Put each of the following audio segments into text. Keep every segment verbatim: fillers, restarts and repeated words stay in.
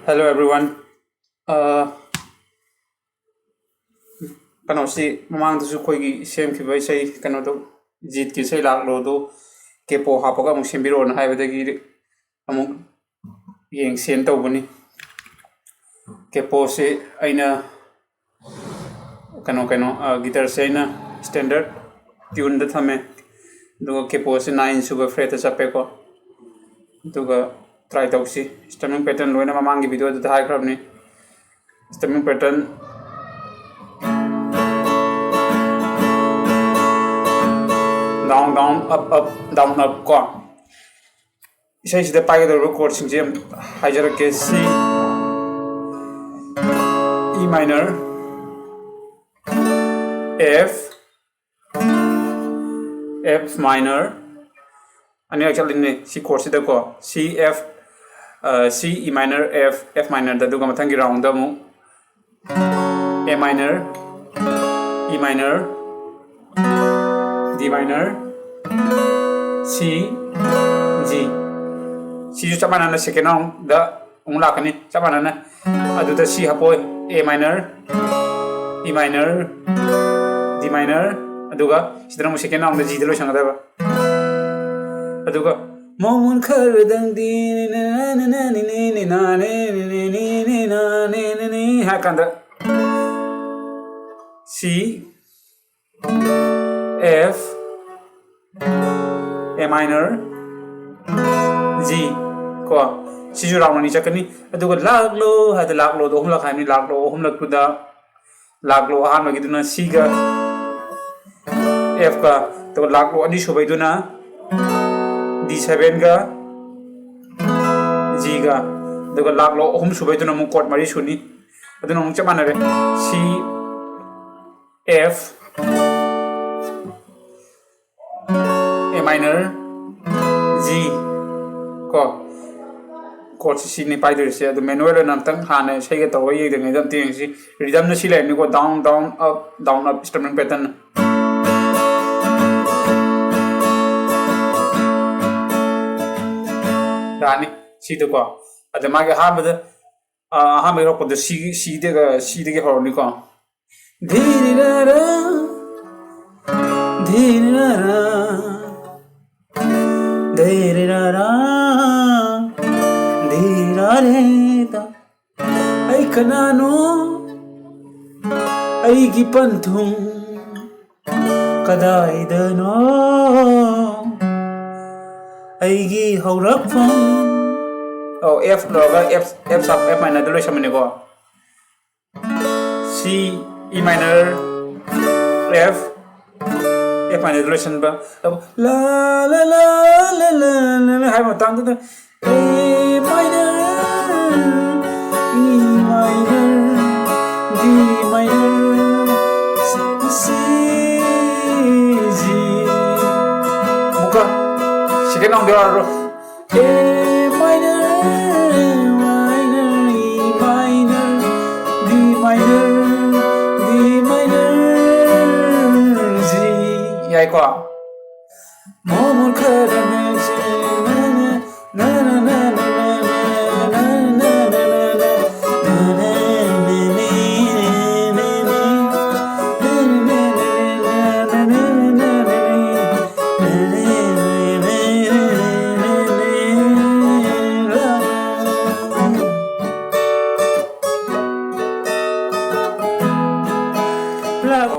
Hello everyone. ꯑ, ꯀꯩꯅꯣꯁꯤ ꯃꯃꯥꯡꯗꯁꯨ ꯑꯩꯈꯣꯏꯒꯤ ꯁꯦꯝꯈꯤꯕ ꯏꯁꯩ ꯀꯩꯅꯣꯗꯣ, ꯖꯤꯠꯀꯤ ꯏꯁꯩ ꯂꯥꯛꯂꯣꯗꯣ, ꯀꯦꯄꯣ ꯍꯥꯞꯄꯒ ꯑꯃꯨꯛ ꯁꯦꯝꯕꯤꯔꯛꯑꯣꯅ ꯍꯥꯏꯕꯗꯒꯤ ꯑꯃꯨꯛ ꯌꯦꯡꯁꯦꯅ ꯇꯧꯕꯅꯤ꯫ ꯀꯦꯄꯣꯁꯤ ꯑꯩꯅ ꯀꯩꯅꯣ ꯀꯩꯅꯣ ꯒꯤꯇꯔꯁꯦ ꯑꯩꯅ ꯁ꯭ꯇꯦꯟꯗꯔꯠ ꯇ꯭ꯌꯨꯟꯗ ꯊꯝꯃꯦ꯫ ꯑꯗꯨꯒ ꯀꯦꯄꯣꯁꯤ ꯅꯥꯏꯟ ꯁꯨꯕ ꯐ꯭ꯔꯦꯠꯇ ꯆꯠꯄꯦꯀꯣ꯫ ꯑꯗꯨꯒ ꯇ꯭ꯔꯥꯏ ꯇꯧꯁꯤ꯫ ꯁ꯭ꯇ꯭ꯔꯃꯤꯡ ꯄꯦꯇꯔꯟ ꯂꯣꯏꯅ ꯃꯃꯥꯡꯒꯤ ꯚꯤꯗꯤꯑꯣꯗꯨꯗ ꯍꯥꯏꯈ꯭ꯔꯕꯅꯤ꯫ Strumming pattern down down up up down up ꯀꯣ꯫ ꯏꯁꯩꯁꯤꯗ ꯄꯥꯏꯒꯗꯧꯔꯤꯕ ꯀꯣꯔꯠꯁꯤꯡꯁꯦ ꯍꯥꯏꯖꯔꯛꯀꯦ꯫ C, E minor, F, F minor, ꯑꯅꯤꯔꯛ ꯆꯠꯂꯤꯅꯦ ꯁꯤ ꯀꯣꯔꯠꯁꯤꯗꯀꯣ꯫ C, F, C, E minor, F, F minorꯗ, ꯑꯗꯨꯒ ꯃꯊꯪꯒꯤ ꯔꯥꯎꯟꯗ ꯑꯃꯨꯛ A minor, E minor, D minor, C, G꯫ ꯁꯤꯁꯨ ꯆꯞ ꯃꯥꯟꯅꯅ ꯁꯦꯀꯦꯟ ꯔꯥꯎꯟꯗ ꯑꯃꯨꯛ ꯂꯥꯛꯀꯅꯤ꯫ ꯆꯞ ꯃꯥꯟꯅꯅ ꯑꯗꯨꯗ C ꯍꯥꯞꯄꯣ, A minor, E minor, D minor, ꯑꯗꯨꯒ ꯁꯤꯗꯅ ꯑꯃꯨꯛ ꯁꯦꯀꯦꯟ ꯔꯥꯎꯟꯗ Gꯗ ꯂꯣꯏꯁꯟꯒꯗꯕ꯫ ꯑꯗꯨꯒ ꯃꯣꯃꯣꯟ ꯈꯔꯗꯪꯗꯤ ꯍꯥꯏꯔ ꯀꯥꯟꯗ C, F, A minor, G ꯀꯣ꯫ ꯁꯤꯁꯨ ꯔꯥꯎꯟ ꯑꯅꯤ ꯆꯠꯀꯅꯤ꯫ ꯑꯗꯨꯒ ꯂꯥꯛꯂꯣ ꯍꯥꯏꯗ ꯂꯥꯛꯂꯣꯗꯣ ꯑꯍꯨꯝꯂꯛ ꯍꯥꯏꯕꯅꯤ꯫ ꯂꯥꯛꯂꯣ ꯑꯍꯨꯝꯂꯛꯇꯨꯗ, ꯂꯥꯛꯂꯣ ꯑꯍꯥꯟꯕꯒꯤꯗꯨꯅ Cꯒ Fꯀ, ꯑꯗꯨꯒ ꯂꯥꯛꯂꯣ ꯑꯅꯤꯁꯨꯕꯩꯗꯨꯅ D sevenꯒ Gꯒ, ꯑꯗꯨꯒ ꯂꯥꯛꯂꯣ ꯑꯍꯨꯝꯁꯨꯕꯩꯗꯨꯅ ꯑꯃꯨꯛ ꯀꯣꯔꯠ ꯃꯔꯤ ꯁꯨꯅꯤ꯫ ꯑꯗꯨꯅ ꯑꯃꯨꯛ ꯆꯞ ꯃꯥꯟꯅꯔꯦ꯫ C, F, A minor, G ꯀꯣ꯫ ꯀꯣꯔꯠꯁꯤ ꯁꯤꯅꯤ ꯄꯥꯏꯗꯣꯏꯁꯦ꯫ ꯑꯗꯨ ꯃꯦꯅꯨꯋꯦꯜ ꯑꯣꯏꯅ ꯑꯝꯇꯪ ꯍꯥꯟꯅ ꯏꯁꯩꯒ ꯇꯧꯔꯒ ꯌꯦꯡꯗ꯭ꯔꯤꯉꯩꯗ ꯑꯝꯇ ꯌꯦꯡꯁꯤ꯫ ꯔꯤꯗꯝꯅ ꯁꯤ ꯂꯩꯔꯅꯤꯀꯣ, down down up down up strumming pattern. ꯌꯥꯅꯤ ꯁꯤꯗꯀꯣ꯫ ꯑꯗ ꯃꯥꯒꯤ ꯑꯍꯥꯟꯕꯗ, ꯑ, ꯑꯍꯥꯟꯕ ꯍꯧꯔꯛꯄꯗ ꯁꯤ, ꯁꯤꯗꯒ, ꯁꯤꯗꯒꯤ ꯍꯧꯔꯅꯤꯀꯣ꯫ ꯙꯤꯔꯤꯔꯥꯔꯥ, ꯙꯤꯔꯤꯔꯥꯔꯥ, ꯙꯤꯔꯤꯔꯥꯔꯥ, ꯙꯤꯔꯥꯔꯦꯗ꯫ ꯑꯩ ꯀꯅꯥꯅꯣ? ꯑꯩꯒꯤ ꯄꯟꯊꯨꯡ ꯀꯗꯥꯏꯗꯅꯣ? ꯑꯩꯒꯤ ꯍꯧꯔꯛꯐꯝ꯫ ꯑꯧ, F ꯂꯣꯏꯔꯒ F, F sharp, F minor ꯗ ꯂꯣꯏꯁꯟꯕꯅꯤꯀꯣ꯫ C, E minor, F, F minor ꯗ ꯂꯣꯏꯁꯟꯕ꯫ ꯑꯗꯨ ꯂꯥ, ꯂꯥ, ꯂꯥ, ꯂꯥ ꯍꯥꯏꯕ ꯃꯇꯥꯡꯗꯨꯗ A minor, E minor, D minor, C, C, G꯫ ꯑꯃꯨꯛꯀ second round ꯗ ꯌꯥꯔꯔꯣꯏ꯫ A minor, minor, E minor, D minor, D minor, G꯫ ꯌꯥꯏꯀꯣ? ꯃꯣꯃꯣꯟ ꯈꯔ ꯅꯪꯁꯤꯅ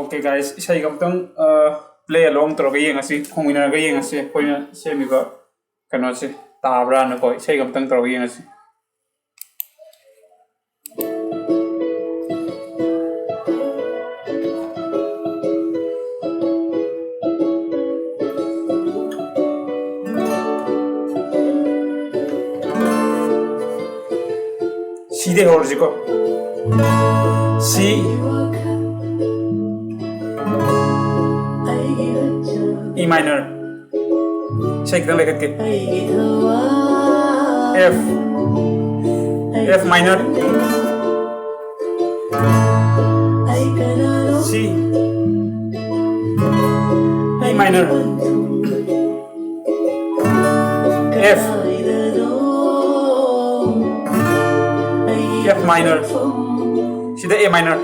Okay guys, ꯏꯁꯩꯒ ꯑꯝꯇꯪ, ꯑ, play along ꯇꯧꯔꯒ ꯌꯦꯡꯉꯁꯤ, ꯈꯣꯡꯃꯤꯟꯅꯔꯒ ꯌꯦꯡꯉꯁꯤ ꯑꯩꯈꯣꯏꯅ ꯁꯦꯝꯃꯤꯕ ꯀꯩꯅꯣꯁꯦ ꯇꯥꯕ꯭ꯔꯥꯅꯀꯣ, ꯏꯁꯩꯒ ꯑꯝꯇꯪ ꯇꯧꯔꯒ ꯌꯦꯡꯉꯁꯤ꯫ C ꯗꯩ ꯍꯧꯔꯁꯤꯀꯣ꯫ C, E minor꯫ ꯏꯁꯩ ꯈꯤꯇꯪ ꯂꯩꯈꯠꯀꯦ꯫ F, F minor, C, E minor, F, minor, ꯁꯤꯗ A minor,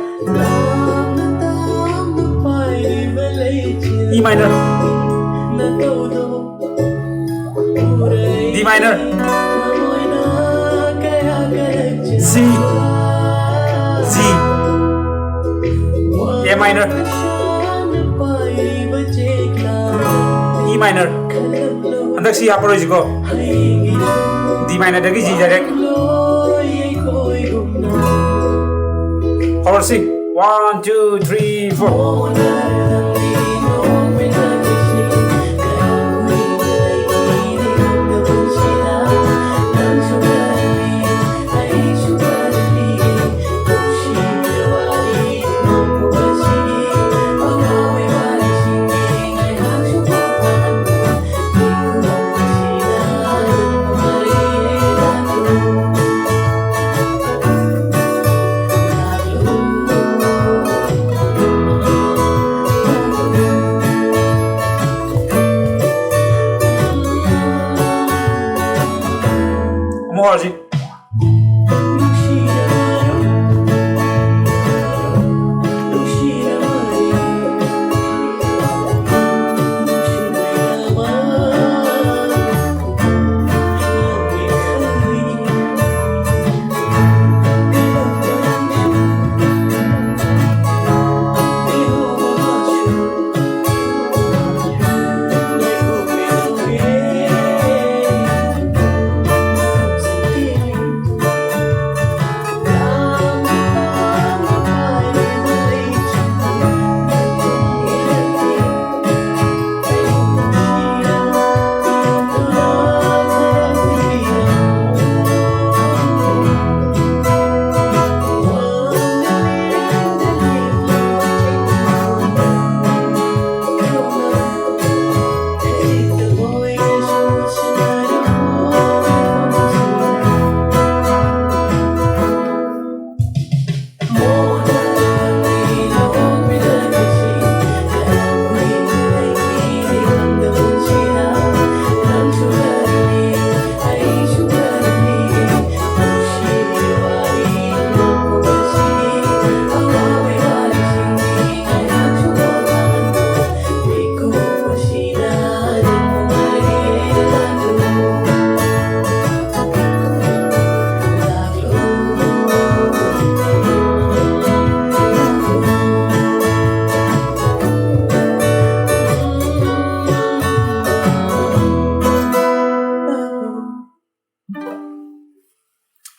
E minor, D minor, C, G, A minor, E minor. ꯍꯟꯗꯛ C ꯍꯥꯞꯄꯔꯣꯏꯁꯤꯀꯣ, D minorꯗꯒꯤ G direct꯫ ꯍꯧꯔꯁꯤ꯫ One, two, three, four.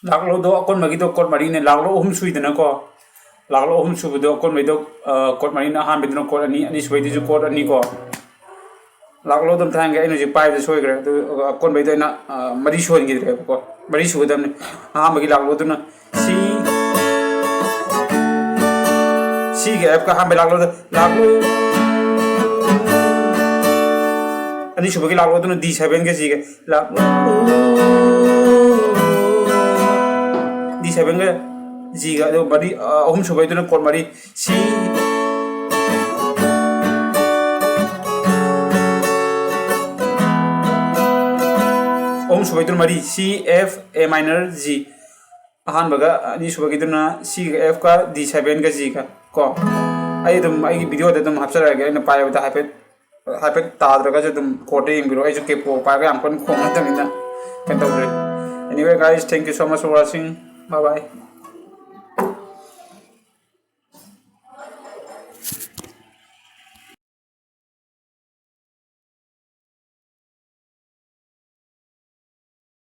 ꯂꯥꯛꯂꯣꯗꯣ ꯑꯀꯣꯟꯕꯒꯤꯗꯣ chord ꯃꯔꯤꯅꯦ, ꯂꯥꯛꯂꯣ ꯑꯍꯨꯝ ꯁꯨꯏꯗꯅꯀꯣ꯫ ꯂꯥꯛꯂꯣ ꯑꯍꯨꯝ ꯁꯨꯕꯗꯣ ꯑꯀꯣꯟꯕꯩꯗꯣ, ꯑ, ꯀꯣꯔꯠ ꯃꯔꯤꯅ, ꯑꯍꯥꯟꯕꯩꯗꯨꯅ ꯀꯣꯔꯠ ꯑꯅꯤ, ꯑꯅꯤꯁꯨꯕꯩꯗꯨꯁꯨ ꯀꯣꯔꯠ ꯑꯅꯤꯀꯣ꯫ ꯂꯥꯛꯂꯣ ꯑꯗꯨꯝ ꯊꯥꯡꯒꯦ, ꯑꯩꯅ ꯍꯧꯖꯤꯛ ꯄꯥꯏꯕꯗ ꯁꯣꯏꯈ꯭ꯔꯦ꯫ ꯑꯗꯨ ꯑꯀꯣꯟꯕꯩꯗꯣ ꯑꯩꯅ, ꯑ, ꯃꯔꯤ ꯁꯨꯍꯟꯈꯤꯗ꯭ꯔꯦꯕꯀꯣ꯫ ꯃꯔꯤ ꯁꯨꯒꯗꯕꯅꯤ꯫ ꯑꯍꯥꯟꯕꯒꯤ ꯂꯥꯛꯂꯣꯗꯨꯅ ꯁꯤ, ꯁꯤꯒ ꯑꯦꯐꯀ ꯑꯍꯥꯟꯕ ꯂꯥꯛꯂꯣꯗ ꯂꯥꯛꯂꯣ꯫ ꯑꯅꯤꯁꯨꯕꯒꯤ ꯂꯥꯛꯂꯣꯗꯨꯅ ꯗꯤ ꯁꯚꯦꯟꯒ ꯖꯤꯒ ꯂꯥꯛꯂꯣ꯫ ꯗꯤ ꯁꯚꯦꯟꯒ ꯖꯤꯒ, ꯑꯗꯨ ꯃꯔꯤ, ꯑ, ꯑꯍꯨꯝꯁꯨꯕꯩꯗꯨꯅ ꯀꯣꯔꯠ ꯃꯔꯤ꯫ ꯁꯤ꯫ ꯑꯍꯨꯝꯁꯨꯕꯩꯗꯨꯅ ꯃꯔꯤ, C, F, A minor, G꯫ ꯑꯍꯥꯟꯕꯒ ꯑꯅꯤꯁꯨꯕꯒꯤꯗꯨꯅ ꯁꯤꯒ ꯑꯦꯐꯀ ꯗꯤ ꯁꯚꯦꯟꯒ ꯖꯤꯒ ꯀꯣ꯫ ꯑꯩ ꯑꯗꯨꯝ ꯑꯩꯒꯤ ꯚꯤꯗꯤꯑꯣꯗ ꯑꯗꯨꯝ ꯍꯥꯞꯆꯔꯛꯑꯒꯦ, ꯑꯩꯅ ꯄꯥꯏꯕꯗ ꯍꯥꯏꯐꯦꯠ, ꯍꯥꯏꯐꯦꯠ ꯇꯥꯗ꯭ꯔꯒꯁꯨ ꯑꯗꯨꯝ ꯀꯣꯔꯠꯇ ꯌꯦꯡꯕꯤꯔꯣ꯫ ꯑꯩꯁꯨ ꯀꯦꯄꯣ ꯄꯥꯏꯔꯒ ꯌꯥꯝ ꯀꯟꯅ ꯈꯣꯡ ꯅꯠꯇꯕꯅꯤꯅ ꯀꯩꯅꯣ ꯇꯧꯗ꯭ꯔꯦ꯫ Anyway, guys, thank you so much for watching. Bye bye.